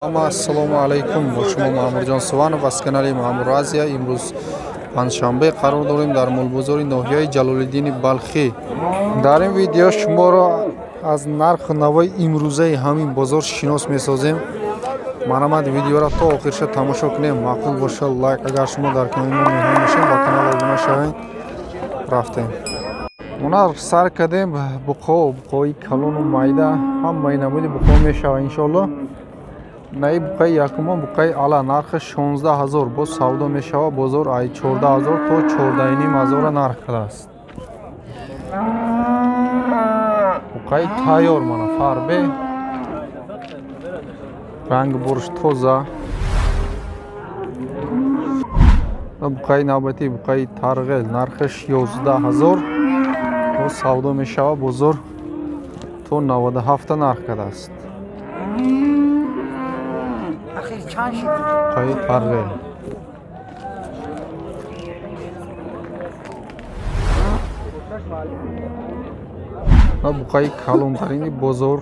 Ассалому алайкум, бо шумо Маъмурҷон Суванов аз канали Маъмур Азия. Имрӯз панҷшанбе қарор дорем дар молбозори ноҳияи Ҷалолиддини Балхӣ. Дар ин видео шуморо аз нарху навои имрӯзаи ҳамин бозор шинос месозем. Марҳамат, видеоро то охирша тамошо кунем. Маъқул боша лайк, агар шумо дар канали мо меҳмон бошед, ба канал обуна шавед. Рафтем. Мона сар кардем буқо, буқои калону майда, ҳамаи намуди буқо мешава иншоалло. Наи буқаи якумон буқаи ала, нархи 16 000 боз савдо мешава. Бозор ай 14 000 то 14 500 нарх кардааст. Буқаи тайёр, мана фарбе, ранги бурш тоза. Буқаи навбатӣ буқаи тарғел, нархиш 11 000 боз савдо мешава. Бозор то 97 нарх кардааст. Буқаи тарғел. Ва буқаи калонтарини бозор,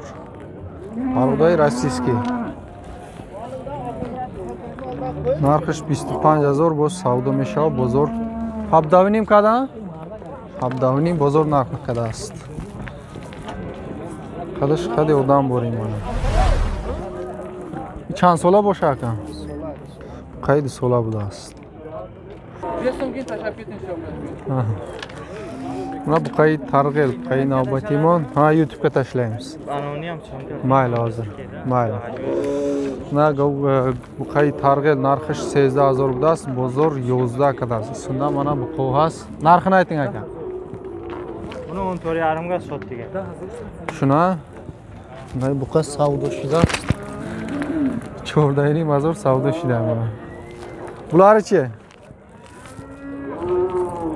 пародаи российский, нархиш 25 000 боз савдо мешава. Бозор 17,5 када, 17,5 бозор нарх кардааст. Қадаш қади одам борим. Мана чанд сола боша ака? Буқаи 2 сола будааст. Мана буқаи тарғел, буқаи навбатимон. Ҳа, ютубка ташлаймиз. Майли, ҳозир майли. На буқаи тарғел нархиш 13 000 будааст, бозор 11 кардааст. Исунда мана буқо ҳаст. Нархini ayting aka. Buni 14,5 ga sotdik. Shuna buqa savdo shudааст. 14,5 000 savdo shуда mana. Bularichi?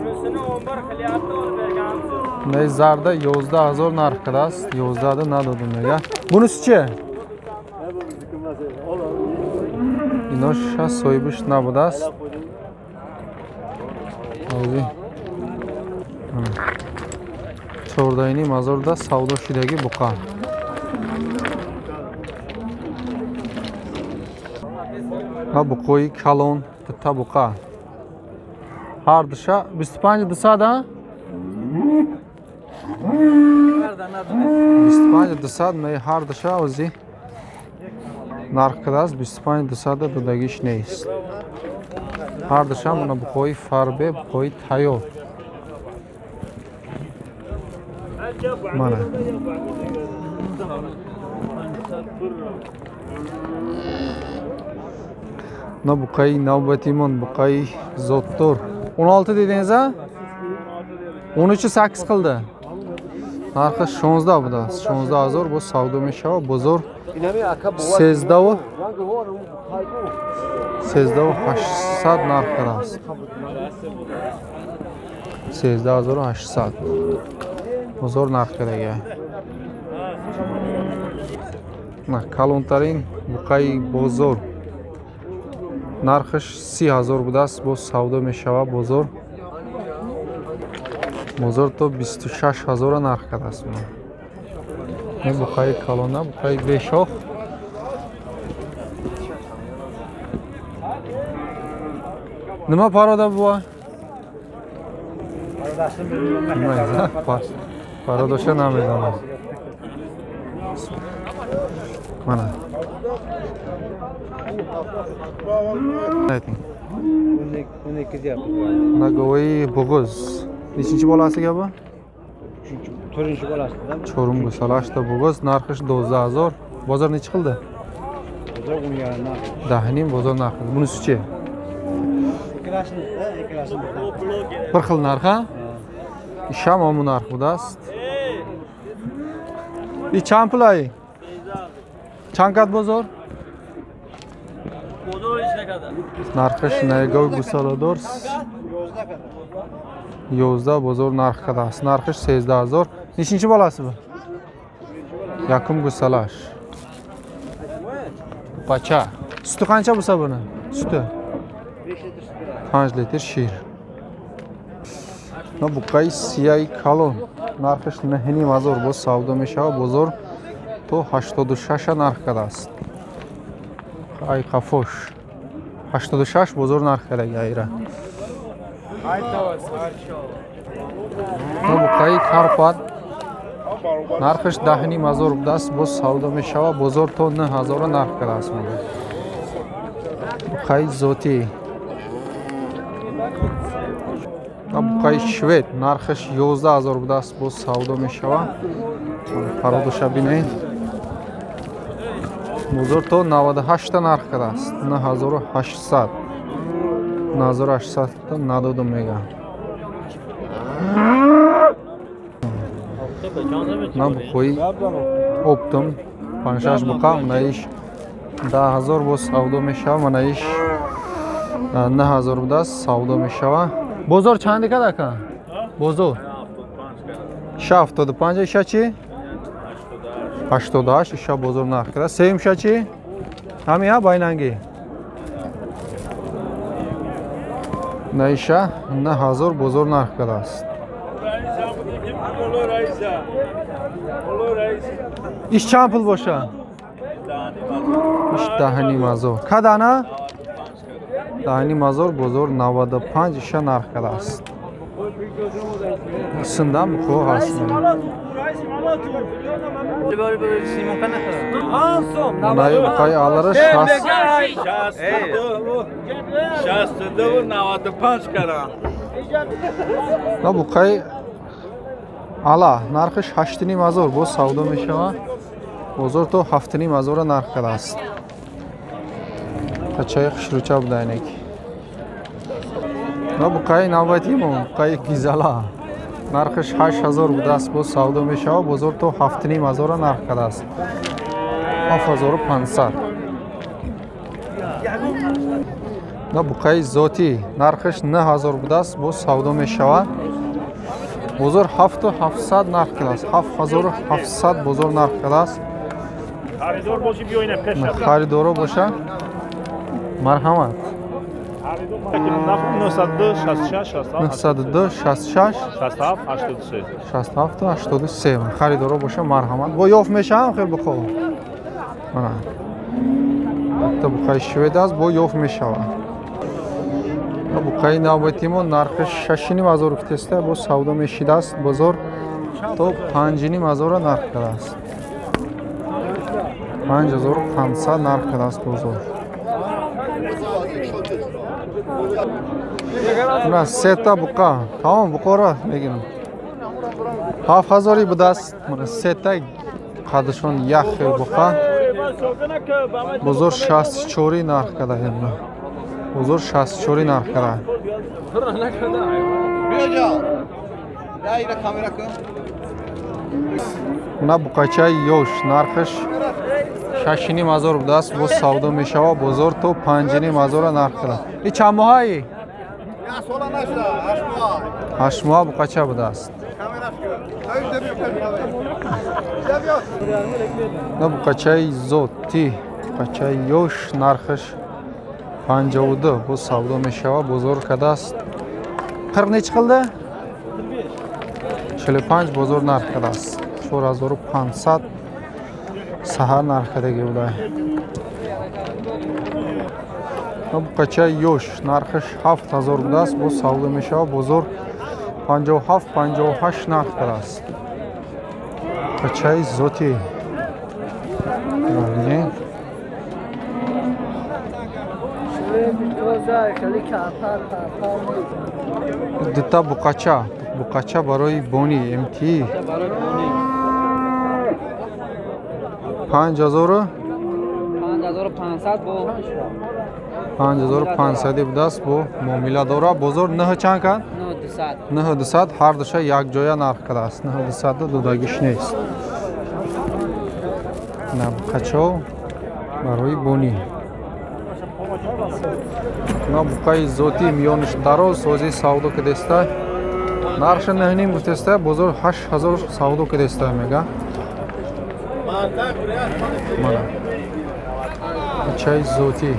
Bunisini 11 qilyapti, olib berganmiz. Nay zarda 11 000 narx qilasiz. 11 da надодум мега. Bunisichi? Ино шаш соҳибиш набудааст. Ҳозир 14,5 000 да савдо шудаги буқа. Ва буқои калон, дута буқа. Ҳар душа 25 200, а? 25 200 мей ҳар душа ози нарх кардааст. 25 200 да додагиш нест. Ҳар душа мана буқои фарбе, буқои тайёр. Мана. На буқаи навбатимон буқаи зотдор. 16 dedingiz a? 13,8 qildi. Нархи 16 будааст. 16 000 боз савдо мешава. Бозор 13 13 800 нарх кардааст. 13 800 бозор нарх кардага. Калонтарин буқаи бозор нархиш 30 000 будааст, боз савдо мешава. Бозор то 26 000 нарх кардааст. Ин буқаи калона, буқаи бешох. Nima порода bu? Породаша намедонам. Mana. Ayting. 12 deyapti. Nagovoyi bo'g'iz. Nechinchi bolasiga bu? To'rtinchi bolasida. Cho'rim go'salashda bo'g'iz, narxi 12 000. Bozor nechi qildi? Bozor 10,5 narxi. Dahning bozor narxi. Bunisichi? Ikkalasini, ikkalasini bir xil narx, ha? Isham bu narx budast. И чанд пул ай? Чанд кат бозор? Нархиш наягов гусаладор 11 бозор нарх кардааст. Нархиш 13 000. Nechinchi bolasi bu? Якум гусалаш. Bacha. Suti qancha bo'lsa buni? Suti? 5 litr shir. На буқаи сияи калон нархиш 9,5 000 боз савдо мешава. Бозор то 86 нарх кардааст. Ай қафош 86 бозор нарх кардаги айра. Буқаи карпат нархаш 10,5 ҳазор будааст, боз савдо мешавад. Бозор то 9 ҳазора нарх кардааст. Буқаи зотӣ, буқаи швед нархаш 11 ҳазор будааст, боз савдо мешавад. Пародуша бинед. Бозор то 98та нарх кардааст. 9800, 9800 надодум мега. На буқои оптом 5-6 буқа, манаиш 10 ҳазор боз савдо мешавад, манаиш 9 ҳазор будааст, савдо мешавад. Бозор чанде кад ака? Бозор иша 75, иша чи? 88 иша бозор нарх карда. Сеюм иша чи? Ҳами ҳа байнанги? На иша 9 ҳазор бозор нарх кардааст. Иш чанд пул боша? Иш 10,5 ҳазор. Кадана? 10,5 ҳазор бозор 95 иша нарх кардааст. Синдам буқо ҳаст. Манаи буқаи алара 60. 62 95 карам. На буқаи ала нархаш 8,5 ҳазор боз савдо мешавад. Бозор то 7,5 ҳазора нарх кардааст. Қачаи хушрӯча будаинек. На буқаи навбатимо буқаи гизала нархаш 8 ҳазор будааст, боз савдо мешавад. Бозор то 7,5 ҳазора нарх кардааст. 7500. На буқаи зотӣ нархаш 9 ҳазор будааст, боз савдо мешавад. Бозор 7700 нарх кардааст. 7700 бозор нарх кардааст. Харидоро боша, марҳамат. 902 66 902 66 67 83. 67 83. Харидоро боша, марҳамат. Бо ёфт мешавам хел буқо. Мана. Та буқаи швед аст, бо ёфт мешавад. Буқаи навбатимо нархаш 6,5 ҳазор гуфтеста, боз савдо мешидааст. Бозор то 5,5 ҳазора нарх кардааст. 5500 нарх кардааст бозор. На сета буқа, тамом буқора мегирам. 7 ҳазори будааст. Мана сета қадашон як хел буқа. Бозор 64 нарх карда. Бозор 64 нарх карда. На буқачаи ёш нархаш 6,5 ҳазор будааст, боз савдо мешавад. Бозор то 5,5 ҳазора нарх карда. И чанд моҳаи? 8 моҳа буқача будааст. На буқачаи зотӣ, буқачаи ёш нархаш 52, боз савдо мешавад. Бозор кардааст. Қирқ нечи қилди? 45 бозор нарх кардааст. 4500 саҳар нарх кардаги буда. Буқачаи ёш нархаш 7000 будааст, боз савдо мешавад. Бозор 57, 58 нарх кардааст. Буқачаи зотӣ. Бибинед. Дута буқача, буқача барои бони МТ 5000 5500 бо 5500 будааст, бо муомила дорад. Бозор нӯҳ чанд кард? 9200. 9200 ҳар душа якҷоя нарх кардааст. 9200 додагиш нест. На буқачо барои бонӣ. На буқаи зотӣ миёниш дароз созӣ савдо кардеста. Нархша 9,5 гуфтеста, бозор 8000 савдо кардеста мега. Мана. Чай зотӣ.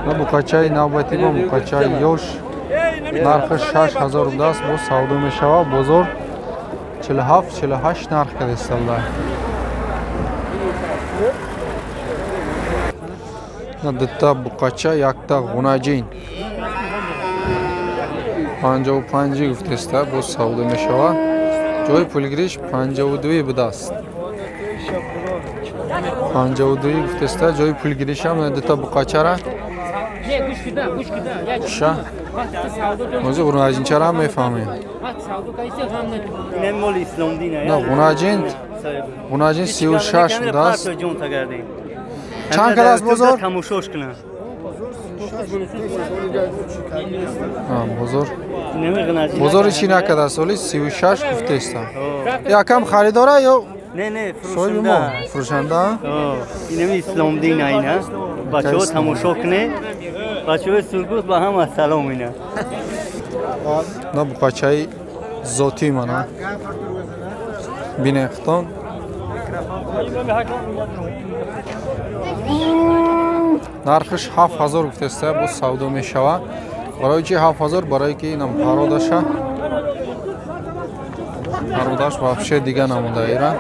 На буқачаи навбатӣ бо буқачаи ёш нархаш 6000 будааст, боз савдо мешавад. Бозор 47, 48 нарх кардесталда. Дута буқача, якта ғунаҷин. 55 гуфтеста, боз савдо мешавад. Ҷои пулгириш 52 будааст. 52 гуфтеста, ҷои пулгиришам дута буқачара. Ша. Ҳозир ғунаҷинчара мефаҳмем. На, ғунаҷин, ғунаҷин 36 будааст. Чанд кад аст бозор? Бозор. Бозори чӣ накардааст? Оли 36 гуфтеста. Якам харидора ё Не, соҳиби мо? Фурӯшанда? Инами Исломдин айна. Бачаҳо тамошо куне. Бачаҳои Сургут ба ҳама салом ина. На, буқачаи зотии мана. Бинехтон. Нархиш 7000 гуфтеста, боз савдо мешавад. Барои чи 7000? Барои ки инам пародаша. Пародаш вообще дига намонда ира.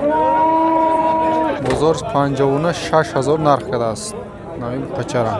Бозор 59 6000 нарх кардааст. Нави буқачара.